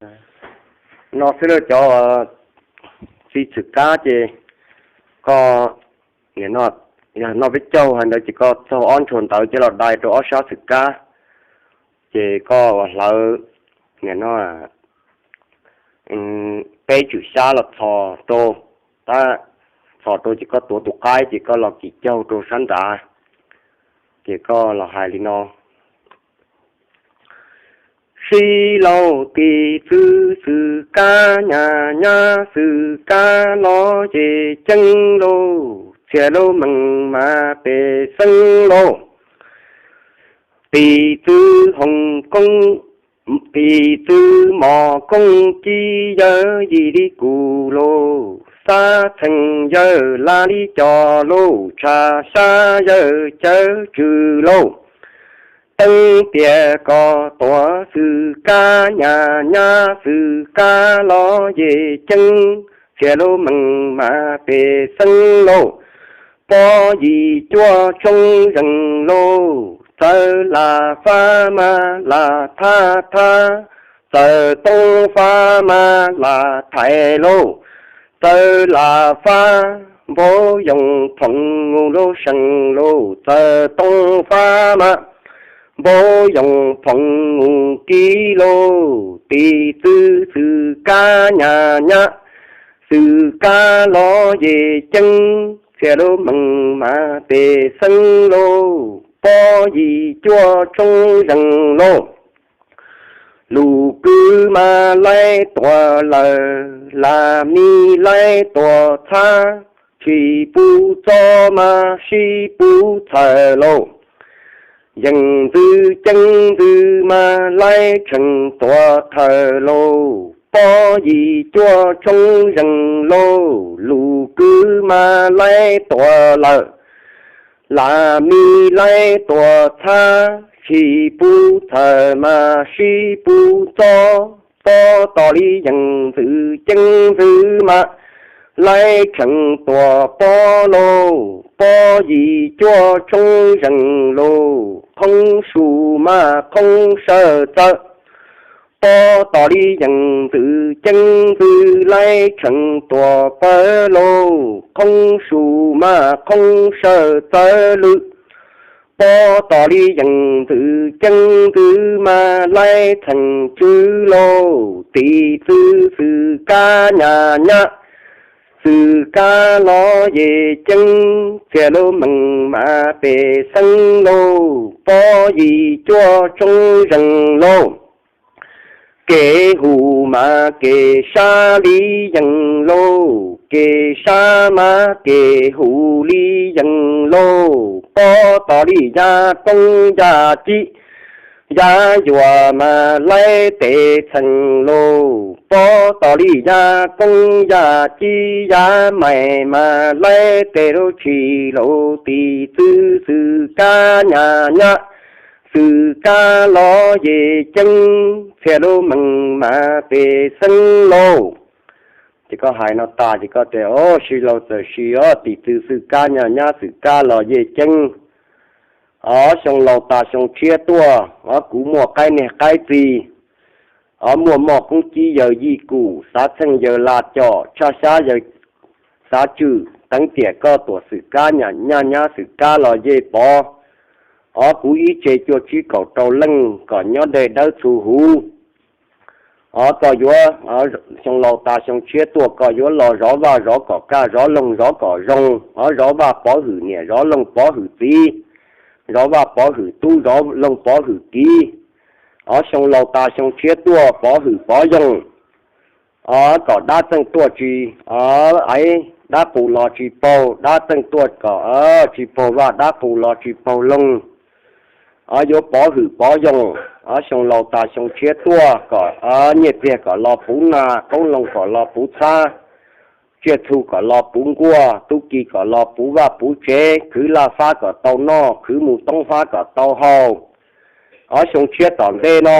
No xwb lauj cov txiv txwm kab ces koj, nim no yog noj peb caug hais ntawd ces koj txaug ob ntshua ntawv coj los dai rau ob sab txwm kab, ces koj ua hlawv, nim no peb tswm xyab los txhos rau, tab txhos rau ces koj tuav tus qaib ces koj los kim caug rau sab nrad, ces koj los hais li no: Sib laug tis txwv xwm kab nyab nyab xwm kab los ces ceeb lauj, txhia lub meej mas pes xeeb lauj. Tis txwv hoos koob, tis txwv mos koob kib yawg yim li kuv lauj, xav txheej yawg laj li co lauj, tshav xyab yawg cawv tswv lauj. Teeb tias koj tuav xwm kab nyab nyab xwm kab los yej ceeb, txhia lub meej mas pes xeeb lauj. Pob yim cuaj tshoob zeeg lauj, txawv lam fab mas lam thab thab, txawv toob fab mas lam thaiv lauj. Txawv lam fab npaum yoos phoom mus lub seem lauj, txawv toob fab mas npaum yoos phoom mus kib lauj. Tis txwv xwm kab nyab nyab xwm kab los yej ceeb, txhia lub meej mas pes xeeb lauj. Pob yim cuaj tshoob zeeg lauj, lus kwv mas laib tuam lawm, lam mis laib tuam txhab, tsis pub txob mas sib pub txhawm lauj. Yeej ntxwv ceeb ntxwv mas laib tsheej tuam thawm lauj, pob yim cuaj tshoob zeeg lauj, lus kwv mas laib tuam lawm, lam mis laib tuam txhab, sib pub txhawm mas sib pub txob, pob tos li yeej ntxwv ceeb ntxwv mas laib tsheej tuam pob lauj, pob yim cuaj tshoob zeeg lauj, qhoob su mas qhoob saw txawv, pob tos li yeej ntxwv ceeb ntxwv laib tsheej tuam pawg lauj, qhoob su mas qhoob saw txawv lwm, pob tos li yeej ntxwv ceeb ntxwv mas laib txheej tswv lauj. Tis txwv xwm kab nyab nyab xwm kab los yej ceeb, txhia lub meej mas pes xeeb lauj, pob yim cuaj tshoob zeeg lauj. Kev hu mas kev sab li yeej lauj, kev sab mas kev hu li yeej lauj, pob tos li yaj koob yaj cib, yaj yuam mas laib tes txheej lauj, pob tos li yaj koob yaj cib yaj mais mas laib tes lub tshis lauj. Tis txwv xwm kab nyab nyab xwm kab los yej ceeb, txhia lub meej mas pes xeeb lauj. Ces koj hais no tas ces koj tias, o, sib laug txawm sis os, tis txwv xwm kab nyab nyab xwm kab los yej ceeb. Os, xyoo laus tas xyoo tshiab tuaj, os, kuv muaj qaib niag qaib txiv, os, muaj moj koob cib yawg yij kum, xav txheej yawg laj com, tshaj xyab yawg xav tswm, teev tiam koj tuam xwm kab nyab nyab xwm kab los yej pov. Os, kuv ib tse cuaj tsib kaum rau leej kom nyob dej dawb txhu huv. Os, koj yuav, xyoo laus tas xyoo tshiab tuaj koj yuav los zov vaj zov kom kaj, zov loog zov kom zoo, os, zov vaj pov hwm niam, zov loog pov hwm txiv, zov vaj pov hwm tub, zov loog pov hwm kiv. Os, xyoo laus tas xyoo tshiab tuaj pov hwm pov yoog. Os, kom dab txeej tuaj tsis, os, dab qus los tsis paug, dab txeej tuaj kom tsis paug vaj, dab qus los tsis paug loog. Os, yuav pov hwm pov yoog. Os, xyoo laus tas xyoo tshiab tuaj kom nyiaj txiag kom los puv nag, qoob loo kom los puv txhab, tsiaj txhu kom los puv nkuaj, tub ki kom los puv vaj puv tsev, khwv laj fab kom tau noj, khwv mus toob fab kom tau haus. Os, xyoo tshiab tom ntej no,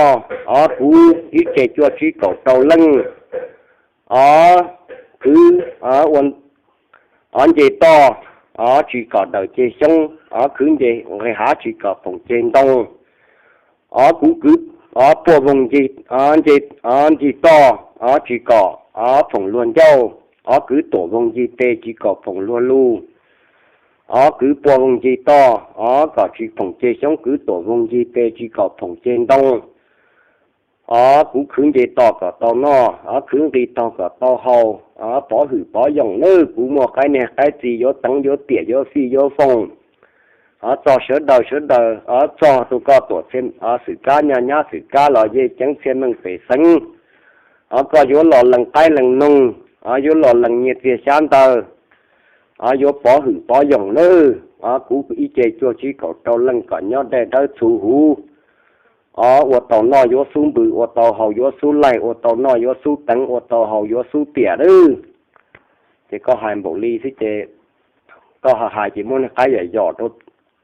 os, kuv ib tse cuaj tsib kaum rau leej, os, khwv, os, nce toj, os, tsis kom dawm ceg xyoob, os, khwv nce nqis hav tsis kom poom ceg ntoo. Os, kuv khwv Ob puag voog ncig, ob ncig toj, ob tsis kom ob phoom luag ncauj, ob kwv tuam voog ncig tes tsis kom phoom luag lug. Ob kwv puag voog ncig toj, ob kom tsis phoom ceg xyoob, kwv tuam voog ncig tes tsis kom phoom ceg ntoo. Ob kuv khwv nce toj kom tau noj, ob khwv nqi taug kom tau haus, ob pov hwm pov yoos nawb, kuv muaj qaib niag qaib txiv yuav teev yuav tiam yuav fij yuav foom. Ob txog sawv daws sawv daws, ob txog rau koj tuam txhia, ob xwm kab nyaj nyab xwm kab los yej ceev txhia meej pem xeev. Ob koj yuav los lees qaib lees noog, ob yuav los lees nyiaj txiag xyab ntawv, ob yuav pov hwm pov yoos nawb, ob kuv ib ce cuag tsib kaum rau leej kom nyob dai dawb txhuv huv. Ob ua tau noj yuav xub npws, ua tau haus yuav xub laig, ua tau noj yuav xub teev, ua tau haus yuav xub tiam nawb. Ces koj hais npaum li xwb ces koj hais hais ces muab niag qaib yam yom rau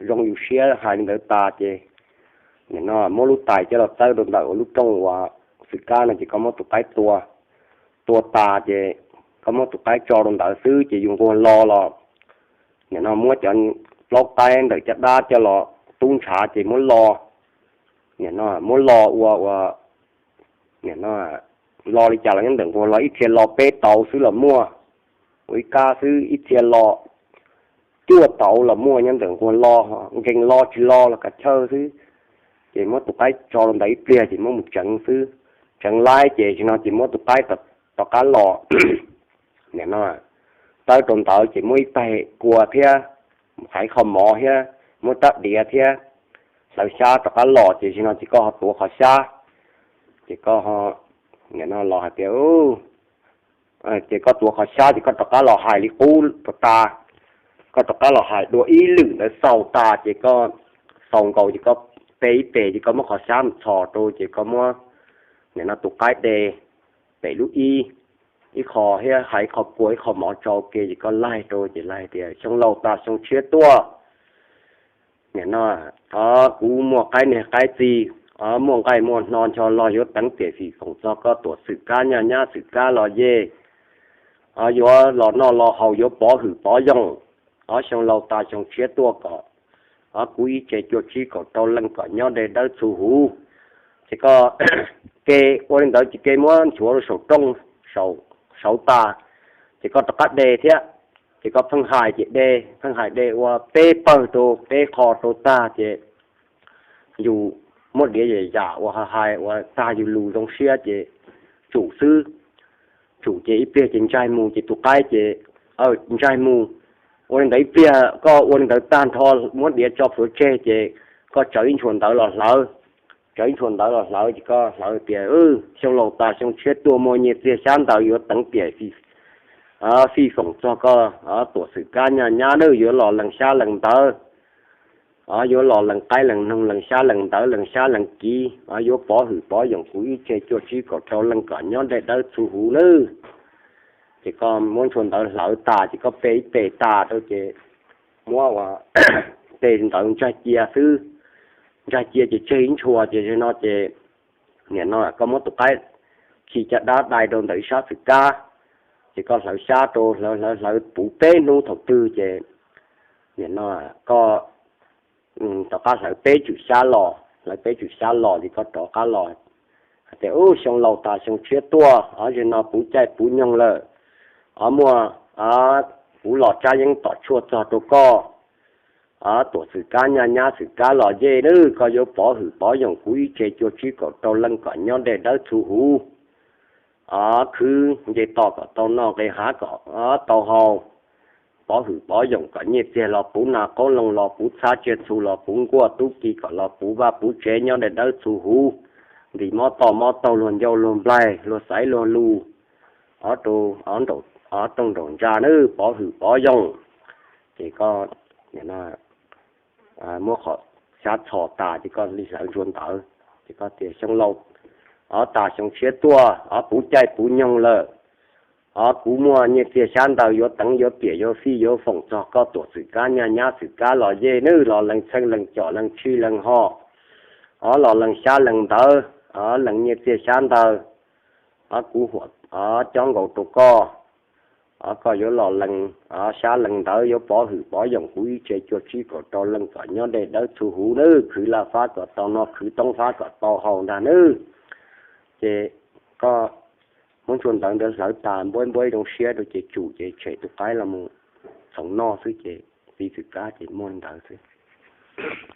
zoo yus siab hais li ntawd tas ces nim no muab lub tais coj los txawb rau ntawm ua lub rooj uas xwm kab no ces koj muab tus qaib tua, tua tas ces koj muab tus qaib tso rau ntawd xwb ces yus nquag lo los nim no muab cov plaub qaib ntawm caj dab coj los tub ntshav ces muab lo, nim no muab lo ua ua, nim no lo li cas los nyob ntawm nquag lo ib txhia lo peb tauv xwb los muaj, ua ib kab xwb ib txhia lo cuaj tauv los muaj nyob ntawm nquag lo, nkees lo tsis lo los kav chawj xwb. Ces muab tus qaib tso rau ntawd ib pliag ces muab mus tseev xwb, tseev laib ces tsis no ces muab tus qaib rov qab los. Nim no tawb rau ntawd ces muab ib tais kua thiab hais qho mov thiab muab rab diav thiab hlawv xyab rov qab los ces tsis no ces koj ho tuav qhov xyab. Ces koj, nim no los hais tias, ces koj tuav qhov xyab ces koj rov qab los hais li qub rau tas, koj rov qab los hais dua ib lwm ntawd xaus tas ces koj xaus nkaus ces koj pe ib pes ces koj muab qhov xyab mus txhos rau ces koj muab, nim no tus qaib de pem lub ib, ib qho thiab hais ib qho kua ib qho mov tso ua ke ces koj laig rau ces laig tias xyoo laus tas xyoo tshiab tuaj. Nim no, o, kuv muaj qaib niag qaib txiv, o, muaj nqaij muaj hno ncho log yuav teev tiam fim foom txog koj tuam xwm kab nyaj nyab xwm kab los yej. O, yuav los noj los haus yuav pov hwm pov yoos. O, xyoo laus tas xyoo tshiab tuaj kom, o, kuv ib tse cuaj tsib kaum rau leej kom nyob dai dawb txhuv huv. Ces koj ke ua li ntawd ces ke muab nchuav rau saum rooj, saum tas, ces koj rov qab de thiab. Ces koj pheej hais ces de, pheej hais de ua peb pawg rau peb qho rau tag ces yus muab diav yam yam uas hais hais ua tag yus lus zoo siab ces tsum xwb. Tsum ces ib pliag ces ntsaig mus ces tus qaib ces ntsaig mus. Ua li ntawd ib pliag koj ua li ntawd tag nrho muab diav tso plhuav tseg ces koj tsawv ib ntshua ntawv los hlawv. Tsawv ib ntshua ntawv los hlawv ces koj hlawv tias xyoo laus tas xyoo tshiab tuaj muaj nyiaj txiag xyab ntawv yuav teev tiam fij foom txog koj tuam xwm kab nyaj nyab nawb, yuav los lees xyab lees ntawv, yuav los lees qaib lees noog lees xyab lees ntawv lees xyab lees kiv, yuav pov hwm pov yoos kuv ib tse cuaj tsib kaum rau leej kom nyob dai dawb txhuv huv nawb. Ces koj muab ntshua ntawv hlawv tas ces koj pe ib pes tas rau ces muab ua tej ntawv ntsaig cia xwb. Ntsaig cia ces tseg ib ntshua ces no ces nim no koj muab tus qaib khi caj dab dai rau ntawm ib sab xwm kab, ces koj hlawv xyab rau hlawv hlawv hlawv puv peb hnub thaum twg ces nim no koj rov qab hlawv peb tswm xyab los, hlawv peb tswm xyab los ces koj rov qab los hais tias ub xyoo laus tas xyoo tshiab tuaj, o, zaum no puv caij puv nyoog lawm, o, muaj, o, kuv los tsab yeeb tom tshuaj txog rau koj, o, tuam xwm kab nyaj nyab xwm kab los yej nawb, koj yuav pov hwm pov yoos kuv ib tse cuaj tsib kaum rau leej kom nyob dai dawb txhuv huv. O, khwv nce toj kom tau noj, nqi hav kom tau haus, pov hwm pov yoos kom nyiaj txiag los puv, nas qoob loo los puv, txhab tsiaj txhu los puv, nkuaj tub ki kom los puv vaj puv tsev, nyob dai dawb txhuv huv, ntim mob toj mob taug, luag ncauj luag nplaig, luag xaiv luag lus, o, o, nraum, o, rooj nraum ntsa nawb, pov hwm pov yoos. Ces koj muab qhov xyab txhos tas ces koj li hlawv ntshua ntawv ces koj tias xyoo laus, o, tas xyoo tshiab tuaj, o, puv caij puv nyoog lawm, o, kuv muaj nyiaj txiag xyab ntawv yuav teev yuav tiam yuav fij yuav foom txog koj tuam xwm kab nyaj nyab xwm kab los yej nawb, los lees txheej lees com lees tshij lees ho, o, los lees xyab lees ntawv, o, lees nyiaj txiag xyab ntawv, o, kuv huam, o, cob nkaus rau koj, Koj yuav los lees xyab lees ntawv, yuav pov hwm pov yoos kuv ib tse cuaj tsib kaum rau leej kom nyob dej dawb txhua huv nawb. Khwv laj fab kom tau noj, khwv toob fab kom tau haus ntag nawb. Ces koj muab tsua ntawv ntawd hlawv tas npuab npuab zoo siab rau ces tsum ces tshem tus qaib los mus txhoov noj xwb ces piv txwm kab ces muaj ntawd xwb.